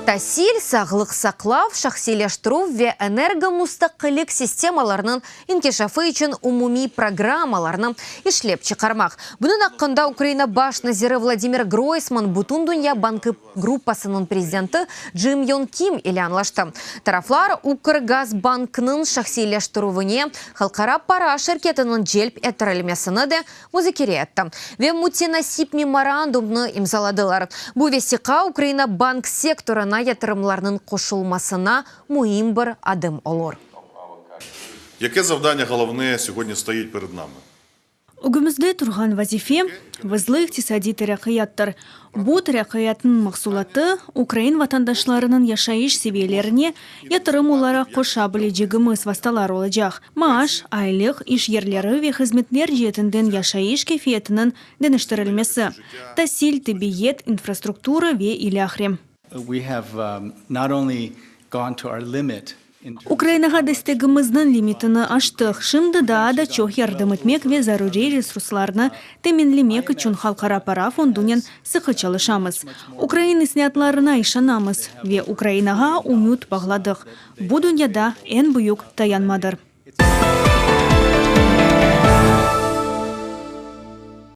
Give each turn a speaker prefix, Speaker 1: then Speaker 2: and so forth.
Speaker 1: Tasil, sağlıq saqlav, şahsiyleştirüv ve energomustaqillik sistemalarınıñ inkişafı içün umumiy programmalarnı işlep çıqarmaq. Bunıñ aqqında Ukraina baş naziri Vladimir Groysman Bütündünya bankı gruppasınıñ prezidenti Jim Yong Kim ile añlaştı. Taraflar Ukrgazbanknıñ şahsiyleştirüvine halqara para şirketiniñ celp ettirilmesini de muzakere etti ve mütenasip memorandumnı imzaladılar. Bu vesiqa Ukraina bank sektorına yatırımlarnıñ qoşulmasına müim bir adım olur.
Speaker 2: Яке завдання головне сьогодні стоїть перед нами?
Speaker 3: Ögümizde turğan vazife, vızlı iqtisadiy teraqqiyattır. Bu teraqqiyatnıñ mahsulatı, ukrain vatandaşlarınıñ yaşayış seviyelerine yatırım olaraq qoşa bilecegimiz vastalar olacaq, maaş, aylıq, iş yerleri ve hızmetler ceetinden yaşayış keyfiyetiniñ deñiştirilmesi, tasil, tibbiyet, infrastruktura ve ilâhre.
Speaker 4: We have not only gone to our limit
Speaker 3: Ukrainağa destegimizniñ limitini aştıq, şimdi daa da çoq yardım etmek ve zaruriy resurslarnı teminlemek içün Halqara para fondunen sıqı çalışamız. Ukrain islâatlarına işanamız ve Ukrainağa ümüt bağladıq. Bu dünyada eñ büyük tayanmadır.